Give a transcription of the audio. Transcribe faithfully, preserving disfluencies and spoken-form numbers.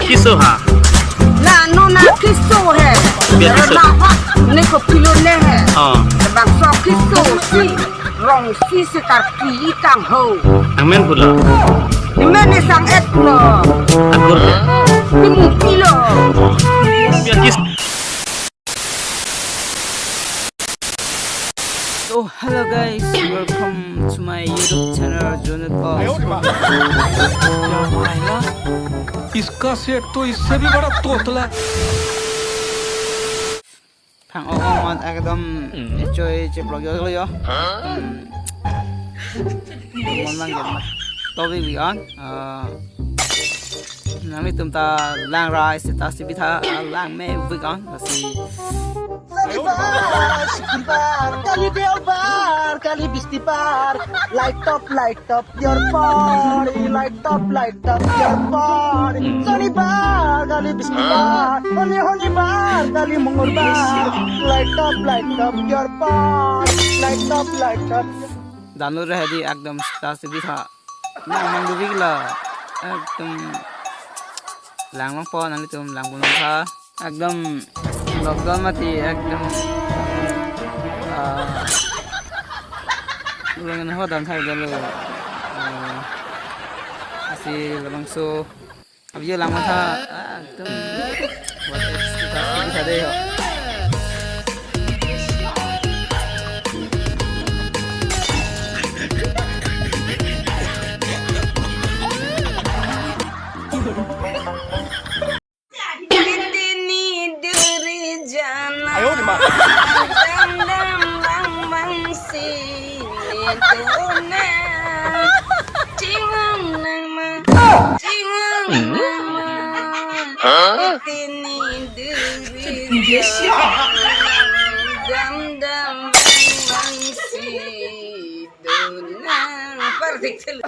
Kiso ha? La nona kiso he. Bia kiso. Nahak ne kopilo ne he. Oh. Bangso kiso si rong si si karpi tang ho. Amen pulo. Amen ne sang et lo. Akur. Timu pilo. Bia kiso. So hello guys, welcome to my YouTube channel Jonathan Vlogs. इसका सेठ तो इससे भी बड़ा तोतला। Thang o o man ekdom choi cheplo yo yo. Mon mang ya. Tobi bi an. Ah, nanglitum ta lang rai se ta si bitha lang me bi an. Lasi Sonibar, Sonibar, kali Deobar, kali Bistibar, light up, light up your body, light up, light up your body. Sonibar, kali Bistibar, Honi Honibar, kali Mongolbar, light up, light up your body, light up, light up. Download ra hedi ekdom star si bitha. Lang mang duri la. Ekdom lang longpo nanglitum lang pon tha. Ekdom lockdown mati ekdom. Ah, ulang na ho dam thai dalo. Ah, asi labangso. Abi yo lang matha, ah, ekdom. Buat kita kita deh ho. Itini duri jana. Ayo, di mana? Dam dam bang bang sini dona. Chingang nama. Chingang nama. Hah? Itini duri jana. Dam dam bang bang sini dona. Pardik selu.